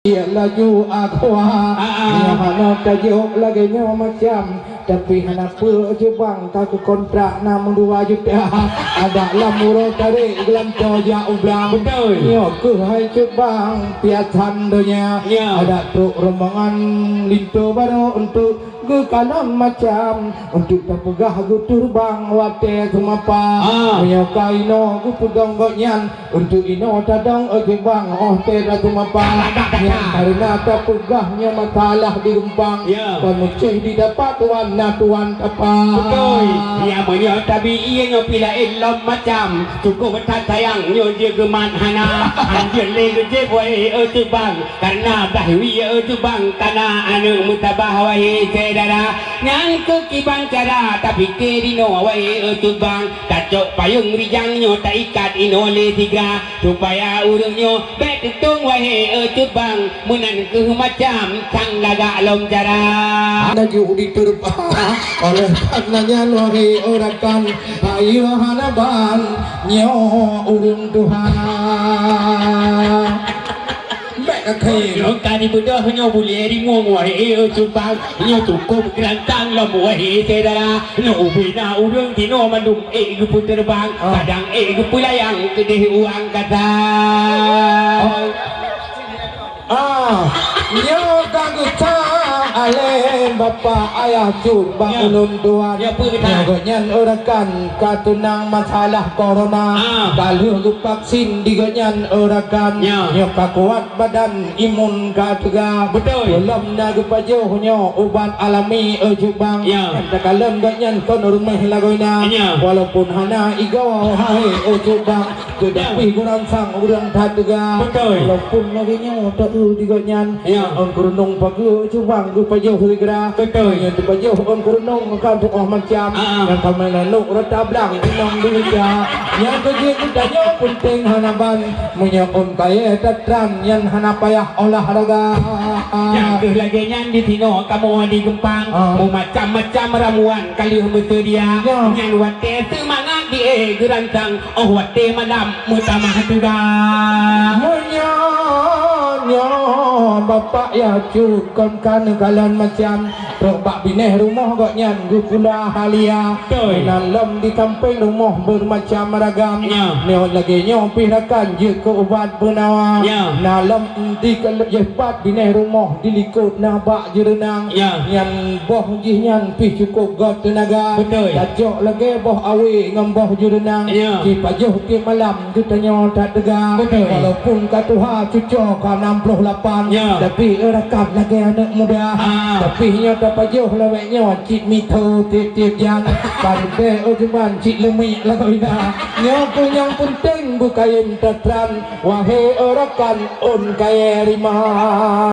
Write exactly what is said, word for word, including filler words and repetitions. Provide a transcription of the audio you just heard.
Iya laju aku ha. Ah, ah. Nyoe hana tajok lagèe nyoe macam. Tapi hana peue Cut Bang, ka keu kontrak na meudua juta. Adak lam uroe tarek geulantoe jak u blang. Beutôi. Nyoe keuh hai Cut Bang, piasan donya. Ya. Adak trok rombongan linto barô untuk geukalon macam, untuk tapeugah geuteubang watèe seumapa. Ah. Meunyoe ka inoe geupeudong gobnyan, untuk inoe tadong, eh, Cut Bang, óh watèe seumapa. Nyan kareuna tapeugah nyoe masalah di Reumpang. Ya. Kon meucéh didapat tuan na tuan tapa. Beutôi. Ya, meunyoe tabi ié nyoe pih laén lom macam. Cukôp that sayang nyoe jeuet geumat hana. Hanjeuet lé geujieb wahé, eh, Cut Bang. Kareuna bah wie, eh, Cut Bang, kana aneuk meutabah, wahé syedara. Nyan keuh kiban cara tapike dinoe, wahé, eh, Cut Bang. Tacok payong rijang nyoe taikat inoe lé sigra, supaya ureueng nyoe bèk teutông, wahé, eh, Cut Bang. Meunan keuh macam sang lagak lom cara. Laju diteureupa oleh kareuna nyan, wahé rakan, payeue hana ban nyoe ureueng tuha. Bèk akhé. Nyoe ka dibeudôh nyoe bulèe rimueng, wahé, eh, Cut Bang. Nyoe cukôp geurantang lom, wahé syedara. Nyoe ubé na ureueng tinoe mandum ék geupeuteureubang, ah, kadang ék geupeulayang keudéh u angkasa. Ah, nyoe ka geucak alèh bapak ayah Cut Bang, ya, ulôn tuan. Ya, peue geucak? Nyoe gobnyan, eh, rakan, ka teunang masalah corona. Ah. Ka lheueh geuvaksin di gobnyan, eh, rakan. Ya. Nyoe ka kuat badan, imun ka teuga. Beutôi. Peulom na geupajoh nyoe ubat alami, eh, Cut Bang. Ya. Nyang takalon gobnyan kon ruméh lagoina. Ya. Walaupun hana igoe, hai, eh, Cut Bang. Tetapi, ya, geuransang ureueng that teuga. Beutôi. Walaupun lagèe nyoe taeu di gobnyan, ya, ôn keureunong pageue Cut Bang geupajoh sigra. Beutôi. Nyoe teupajoh ôn keureunong ka tuoh macam. Ah. Nyang ka meunan lôn rata blang inong deuh ija. Nyang keu jeuet geutanyoe peunteng hana ban. Meunyoe ôn kayèe that tran, nyan hana payah olahraga. Nyang keuh lagèe nyan di sinoe kamoe di Geumpang. Ah. Meumacam-macam ramuan ka lheueh meuseudia. Ya. Nyan watèe seumangat di éh geuransang. Óh watèe malam meutamah teuga. Meunyoe nyoe bapak yah Cut kon ka neukalon macam, trok bak binéh rumoh gobnyan geupula halia. Beutôi. Meunan lom di sampéng rumoh beumacam ragam. Ya. Nyoe lagèe nyoe pih rakan jeuet keu ubat beunawa. Ya. Na lom di keu-, jeuet pat binéh rumoh di likôt na bak jeureunang. Ya. Nyan boh jih nyan pih cukôp göt teunaga. Beutôi. Tacok lagèe boh awé ngon boh jeureunang. Ya. Jipajoh tiep malam geutanyoe that teuga. Beutôi. Walaupun ka tuha cucoe ka nam ploh lapan, ya, tapi, eh, rakan lagèe aneuk muda. Ah. Tapi nyoe tapajoh lawét nyoe cit mitho tiep-tiep jan. Pareubèe, eh, Cut Bang, cit leumiek lagoina. Nyoe keuh nyang peunteng beukayém that tran, wahé, eh, rakan, ôn kayèe rimang.